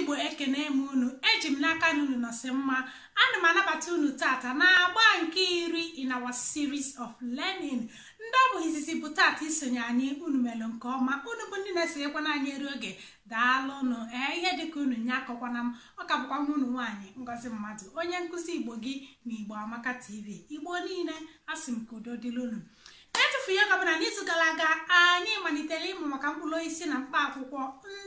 Igbo, ekene m unu. Eji m n'aka na unu nọsị mma. Ana m anabata unu tata na agba nke 10 in our series of learning. Ndị ọ bụ izizi bụ tata isonye anyị, unu melụ nke ọma. Unu bụ ndị na-esonyekwana anyị eru oge, daalụnụ. Ee, ihe dịka unu nye akọkwana m. Ọ ka bụkwa nwa unu nwaanyị, Ngozi Mmadụ, onye nkụzi Igbo gị na Igbo Amaka TV. Igbo niile, asị m ka udo dịrị unu. Etufu ihe ọbụla. N'izu gara aga, anyị malitere ịmụ maka mkpụrụ osisi na mkpa akwụkwọ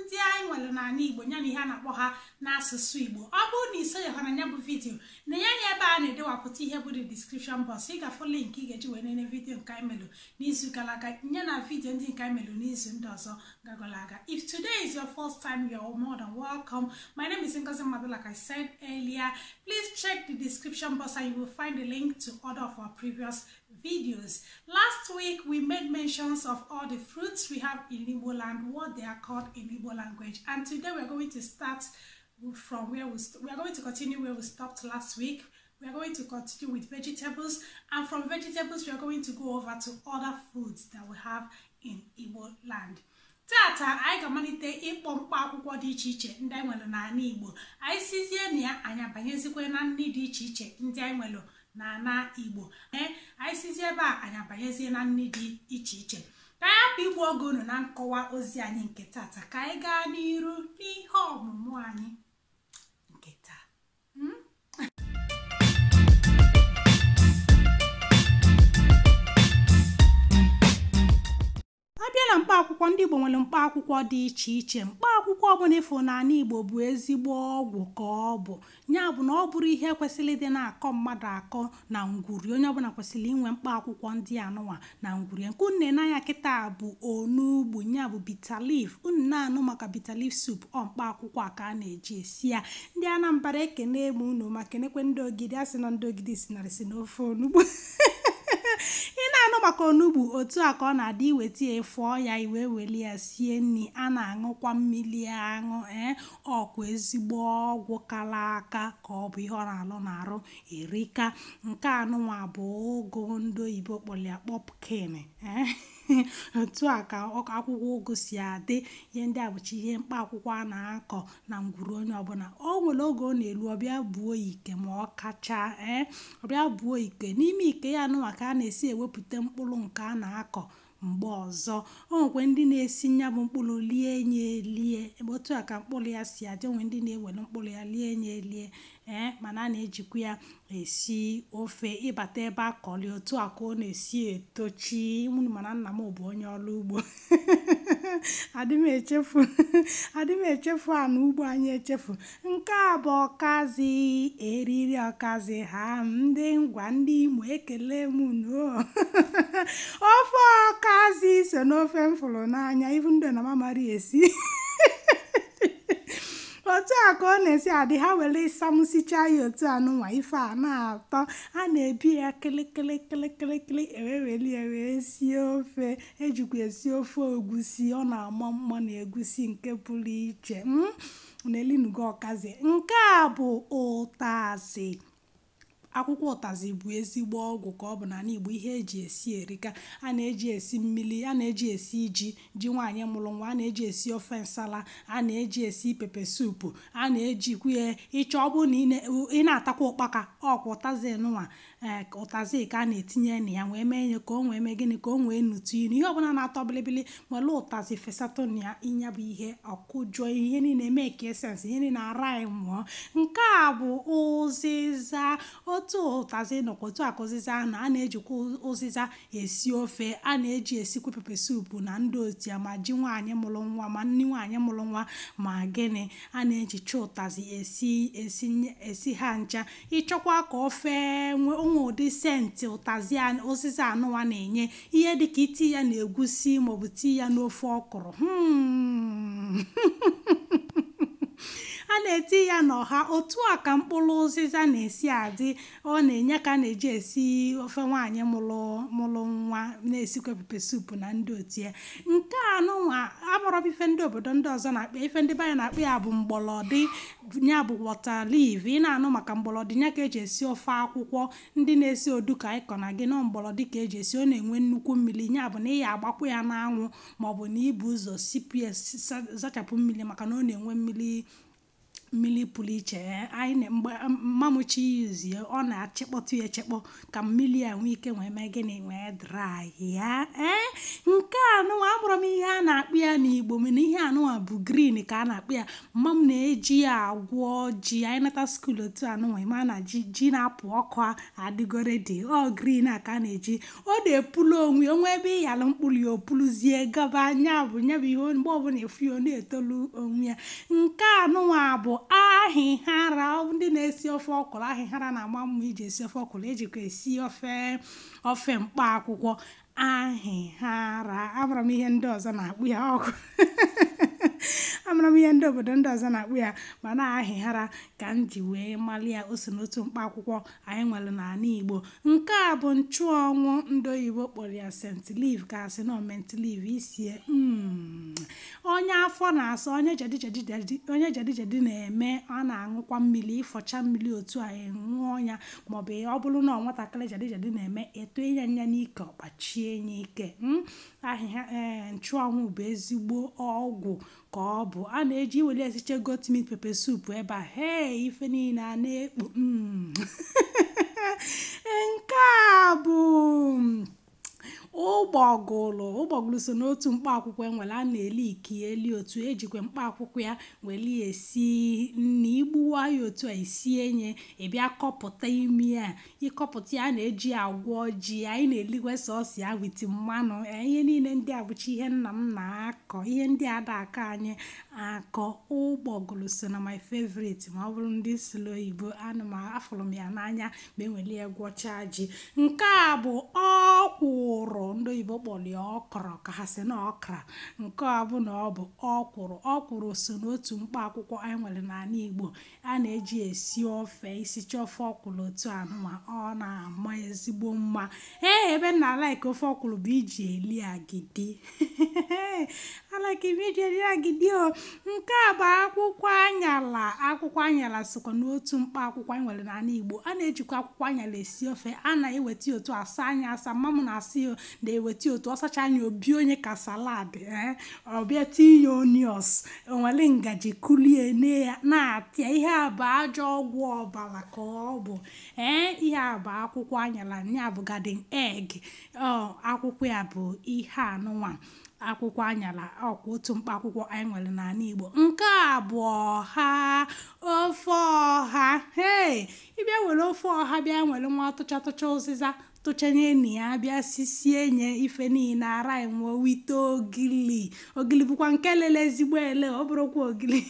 ndị anyị nwere n'ala Igbo, ya na ihe a na-akpọ ha n'asụsụ Igbo. Ọ bụrụ na isonyeghọ na ya bụ video, na ya anya ebe a na-edewapụta ihe bụ the description box, ị ga-afụ link ị ga-eji wee nene video nke anyị melụ n'izu gara aga, nye na video ndị nke anyị melụ n'izu ndị ọzọ gagoro aga. If today is your first time, you are more than welcome. My name is Ngozi Madu. Like I said earlier, please check the description box and you will find the link to other of our previous videos. Last week we made mentions of all the fruits we have in Igbo land, what they are called in Igbo language, and today we're going to start from where we are going to continue where we stopped last week. We are going to continue with vegetables, and from vegetables we are going to go over to other foods that we have in Igbo land. Tata anyị ga-amalite ịkpọ mkpa akwụkwọ dị iche iche ndị anyị nwere n'ala Igbo. Anyị sizie na ya, anyị abanyezikwa na nri dị iche iche ndị anyị nwere n'ala Igbo. Ee, anyị sizie ebe a, anyị abanyezie na nri dị iche iche. Ka anyị hapụ igbu oge unu na nkọwa ozi anyị nke tata, ka anyị gaa n'iru n'ihe ọmụmụ anyị nke taa. Abịa na mkpa akwụkwọ, ndị Igbo nwere mkpa akwụkwọ dị iche iche. Mkpa akwụkwọ ọbụla ịfụ n'ala Igbo bụ ezigbo ọgwụ ka ọ bụ. Ya bụ na ọ bụrụ ihe kwesịrị ịdị na-akọ mmadụ akọ na ngwuri, onye ọbụla kwesịrị inwe mkpa akwụkwọ ndị anụnwa na ngwuri. Nke unu na-anya kịta bụ onugbu, ya bụ bitter leaf. Unu na-anụ maka bitter leaf soup, ọ mkpa akwụkwọ a ka a na-eji esi ya. Ndị Anambra, ekene m unu, ma kenekwe ndị Ogidi. A sị na ndị Ogidi sinarị n'ofe onugbu. Ị na-anụ maka onugbu, otu a ka ọ na-adị. Iweta ya, fụọ ya, iwee weli ya sie nri. A na-aṅụkwa mmiri aṅụ. Ee, ọkwa ezigbo ọgwụ kara aka ka ọ bụ. Ihe ọ na-alụ na-arụ erika. Nke anụnwa bụ ụgụ, ndị oyibo kpọrọ ya pumpkin. Ee, otu a ka akwụkwọ ụgụ si adị. Ihe ndị a bụcha ihe mkpa akwụkwọ a na-akọ na ngwuru onye ọbụla. O nwere oge ọ na-elu, ọbịa buo ike, ma ọ kacha ee, ọbịa buo ike. N'ime ike ya anụnwa ka a na-esi ewepụta mkpụrụ nke a na-akọ mgbe ọzọ. O nwekwe ndị na-esi nya bụ mkpụrụ lie nye elie. Otu a ka mkpụrụ ya si adị. Onwe ndị na-ewere mkpụrụ ya lie nye elie. Ee, mana a na-ejikwa ya esi ofe. Ịbata ebe a kọli, otu a ka ọ na-esi etochi. Mana nna m bụ onye ọrụ ugbo, adị m echefu ana ugbo anyị echefu. Nke a bụ ọkazị, eriri ọkazị ha. Ndị Ngwa, ndị Imo, ekele m unu. Ofe ọkazị so n'ofe m fụrụ n'anya, even though na m amaghị esi. Otu a ka ọ na-esi adị. Ha were ịsamụsicha ya otu anụnwa, ife a na-atọ. A na-ebi ya kịlịkịlịkịlịkịlị, eweweli ya wee sie ofe. Ejikwa esi ofe egusi. Ọ na-ama mma na egusi nke pụrụ iche na-elinugo ọkazị. Nke a bụ ụtazị. Akwụkwọ ụtazị bụ ezigbo ọgwụ ka ọ bụ n'ala Igbo. Ihe eji esi erika. A na-eji esi mmiri, a na-eji esi ji, ji nwaanyị mụrụ nwa, a na-eji esi ofe nsala, a na-eji esi pepper soup, a na-ejikwa ya ịchọ. Ọ bụrụ na ị na-atakwa ụkpaka, ọkwa ụtazị nụnwa, ee, ụtazị ka a na-etinye na ya wee mee ya ka o wee mee gịnị, ka o wee nụtụ ilu. Ihe ọbụla na-atọ bilibili, nwere ụtazị fesatụ na ya, ịnya bụ ihe ọkụjụọ ihe niile, mee ka essence ihe niile ara anyị mụọ. Nke a bụ ụzịza. Otu ụtazị nọkwa, otu a ka ụzịza na a na-ejikwa ụzịza esi ofe, a na-eji esikwa pepper soup na ndị otu ya, ma ji nwaanyị mụrụ nwa, ma nni nwaanyị mụrụ nwa, ma gịnị. A na-ejicha ụtazị esi esi esi ha ncha. Ịchọkwa ka ofe nwee onwe ụdị scent ụtazị, ụzịza anụnwa na-enye ihe dịka iti ya na egusi maọbụ tii ya n'ofe ọkụrụ. A na-eti ya n'ọha. Otu a ka mkpụrụ ụzịza na-esi adị. Ọ na-enye ka a na-eji esi ofe nwaanyị mụrụ mụrụ nwa, na-esikwa pepper soup na ndị otu ya. Nke a nụnwa abụrọ ife ndị obodo ndị ọzọ na-akpọ. Ife ndị be anyị na-akpọ ya bụ mgbọlọdị, ya bụ water leaf. Ị na-anụ maka mgbọlọdị, ya ka eji esi ofe akwụkwọ. Ndị na-esi odu ka anyị kọ na gị nọ, mgbọlọdị ka eji esi. Ọ na-enwe nnukwu mmiri, ya bụ na ị ya agbakwu ya n'anwụ maọbụ na ibu ụzọ sipụ ya, zachapụ mmiri, maka na ọ na-enwe mmiri. Mmiri pụrụ iche anyị mgbe mmamuchi yuzie, ọ na-achịkpọtụ ya echekpọ ka mmiri a nwee ike wee mee gịnị, wee dry ya. Ee, nke anụnwa amụrụ m ihe a na-akpụ ya n'Igbo, mana ihe anụnwa bụ green ka a na-akpụ ya. Mma m na-eji ya agwọ ji. Anyị nata school otu anụnwa, ma na ji na-apụ ọkụ adịgo ready. Ọ green a ka a na-eji, ọ na-epulu onwe onwe ebe ị yalụ mkpụrụ ya, opuluzie gaba anya bụ nya bụ ihe mgbe ọbụla efu ya, ọ na-etolu onwe ya. Nke anụnwa bụ ahịhara. Ndị na-esi ofe ọkwụrụ, ahịhara na-ama mma iji esi ofe ọkwụrụ. Ejikwa esi ofe mkpa akwụkwọ ahịhara. Amara m ihe ndị ọzọ na-akpụ ya ọkụ, amara m ihe ndị obodo ndị ọzọ na-akpụ ya, mana ahịhara ka m ji wee malie ya. O so n'otu mkpa akwụkwọ anyị nwere n'ala Igbo. Nke a bụ nchụọnwụ, ndị oyibo kpọrọ ya scent leaf, ka asị na mint leaf. Isie onye afọ na-asa, onye jadi onye jadi na-eme, ọ na-aṅụkwa mmiri, ịfọcha mmiri otu a ṅụọ ya, maọbụ ọ bụrụ na nwatakịrị jadi na-eme, eto ya nya n'ike, ọkpachie ya ike. Ahịhịa ee nchụanwụ bụ ezigbo ọgwụ ka ọ bụ. A na-eji iwere esiche goat meat pepper soup ebe a. Hee, ife niile a na-ekpo. Nke a bụ ụgbọgụlụ. Ụgbọgụlụ so n'otu mkpa akwụkwọ enwere a na-eli iki eli otu ejikwa mkpa akwụkwọ ya weli esi nni. Igbuwa ya otu a, esie nye, ịbịa kọpụta imi a, ịkọpụta ya, na-eji agwọ ji. Anyị na-elikwe sọsọ ya with mmanụ. Ihe niile ndị a bụcha ihe nna m na-akọ, ihe ndị a da akọ anyị akọ. Ụgbọgụlụ so na my favorite, ma ọ bụrụ ndị sụrụ oyibo. Anụ m afụrụ m ya n'anya ma enweli ya gwọchaa ji. Nke a bụ ọkwụrụ, ndị oyibo kpọrọ ya okra, ka ha sị na ọkra. Nke a bụ na ọ bụ ọkwụrụ. Ọkwụrụ so n'otu mkpa akwụkwọ anyị nwere n'ala Igbo a na-eji esi ofe. Isicha ofe ọkwụrụ otu anụma, ọ na-ama ezigbo mma. Ee, ebe m na-alike ofe ọkwụrụ bụ iji eli agidi. Alike ebe iji eli agidi o. Nke a bụ akwụkwọ anyala. Akwụkwọ anyala sokwa n'otu mkpa akwụkwọ anyị nwere n'ala Igbo. A na-ejikwa akwụkwọ anyala esi ofe. A na-eweta otu asa anya asa, mma m na-asị na-eweta otu ọsacha anya obi onye ka salad. Ee, ọbịa tinye onions, onwere ngaji kulie ne ya na-atịa. Ihe a bụ ajọ ọgwụ ọbara ka ọ bụ. Ee, ihe a bụ akwụkwọ anyala, ya bụ garden egg. Ọ akwụkwọ ya bụ ihe anụnwa, akwụkwọ anyala, ọkwa otu mkpa akwụkwọ anyị nwere n'ala Igbo. Nke a bụ ọha, ofe ọha. Hei, ịbịa were ofe ọha, bịa nwere nwa tụcha tụcha ụzịza tụchanye na ya, bịa sisie nye ife niile ara enwe wite ogili. Ogili bụkwa nke lele ezigbo ele, ọ bụrụkwa ogili.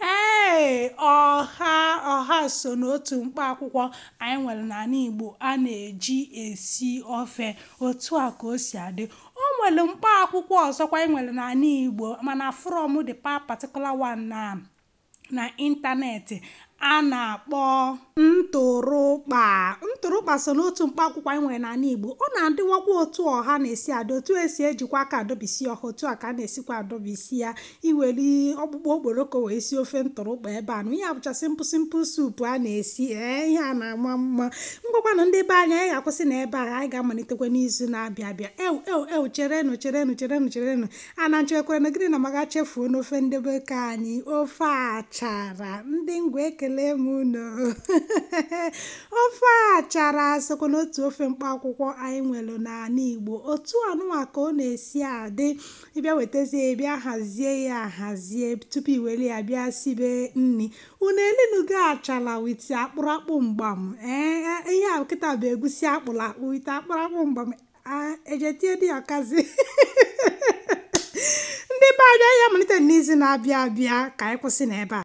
Ee, ọha ọha so n'otu mkpa akwụkwọ anyị nwere n'ala Igbo a na-eji esi ofe. Otu a ka o si adị. O nwere mkpa akwụkwọ ọzọkwa anyị nwere n'ala Igbo, mana from the particular one na ịntanetị a na-akpọ ntụrụkpa. Ntụrụkpa so n'otu mkpa akwụkwọ anyị nwere n'ala Igbo. Ọ na-adịwakwa otu ọha na-esi adị, otu esi ejikwa aka adọbisi ọha, otu a ka a na-esikwa adọbisi ya. Iwere ọkpụkpụ okporoko wee si ofe ntụrụkpa ebe a nụ. Ihe a bụcha simple simple soup a na-esi. Ee, ihe a na-ama mma. Ngwakwanụ, ndị be anyị, anyị ga-akwụsị na ebe a. Anyị ga-amalitekwa n'izu na-abịa abịa. Ew ew ew, cherenụ, cherenụ, cherenụ, cherenụ. A na nchekwere na gịnị na maga chefuo n'ofe ndebe ka anyị, ofe achara. Ndị Ngwa, ekele m unu. Ofe achara sokwa n'otu ofe mkpa akwụkwọ anyị nwere n'ala Igbo. Otu anụnwa ka ọ na-esi adị. Ịbịa wetazie, bịa hazie ya ahazie tupu iwere ya bịa sibe nri. Unu elinugo achala with akpụrụakpụ mgbam? Ee, ihe a kịta bụ egusi akpụrụ akpụ with akpụrụakpụ mgbam ejetie dị ọkazi. Ndị be anyị, anyị amalite n'izu na-abịa abịa. Ka anyị kwụsị n'ebe a.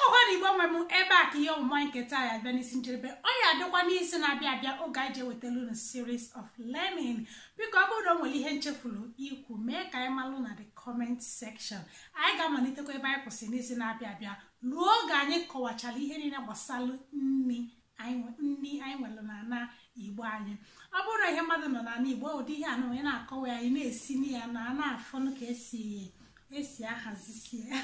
Ọgwa na Igbo nwe m, ebe a ka ihe ọmụmụ anyị nke taa ya abịa n'isi njedebe. Ọ ya adịkwa n'izu na-abịa abịa, oge anyị ji ewetara unu series of learning. Biko, ọ bụrụ na o nwere ihe nchefuru ikwu, mee ka anyị malụ na the comment section. Anyị ga-amalitekwa ebe anyị kwụsịrị n'izu na-abịa abịa, ruo oge anyị kọwachara ihe niile gbasara nri anyị nwere n'ala Igbo anyị. Ọ bụrụ na ihe mmadụ nọ n'ala Igbo, ụdị ihe anụ onye na-akọwa ya, anyị na-esi ya na a na-afụnụ ka esi ahazisi ya.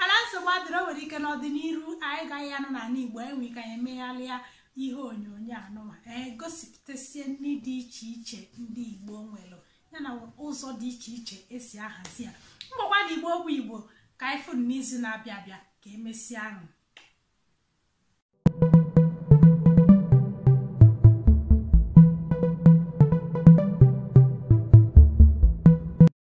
Ala nsogbu adịrị. O nwere ike n'ọdịnihu anyị gaghị anụ n'ala Igbo, enwe ike anyị emegharịa ihe onyonyo anụma, ee, gosipụtasie nri dị iche iche ndị Igbo nwere, ya na ụzọ dị iche iche esi ahazi ya. Mgbakwa na Igbo bụ Igbo. Ka anyị fụ n'izu na-abịa abịa. Ka emesịa ahụ.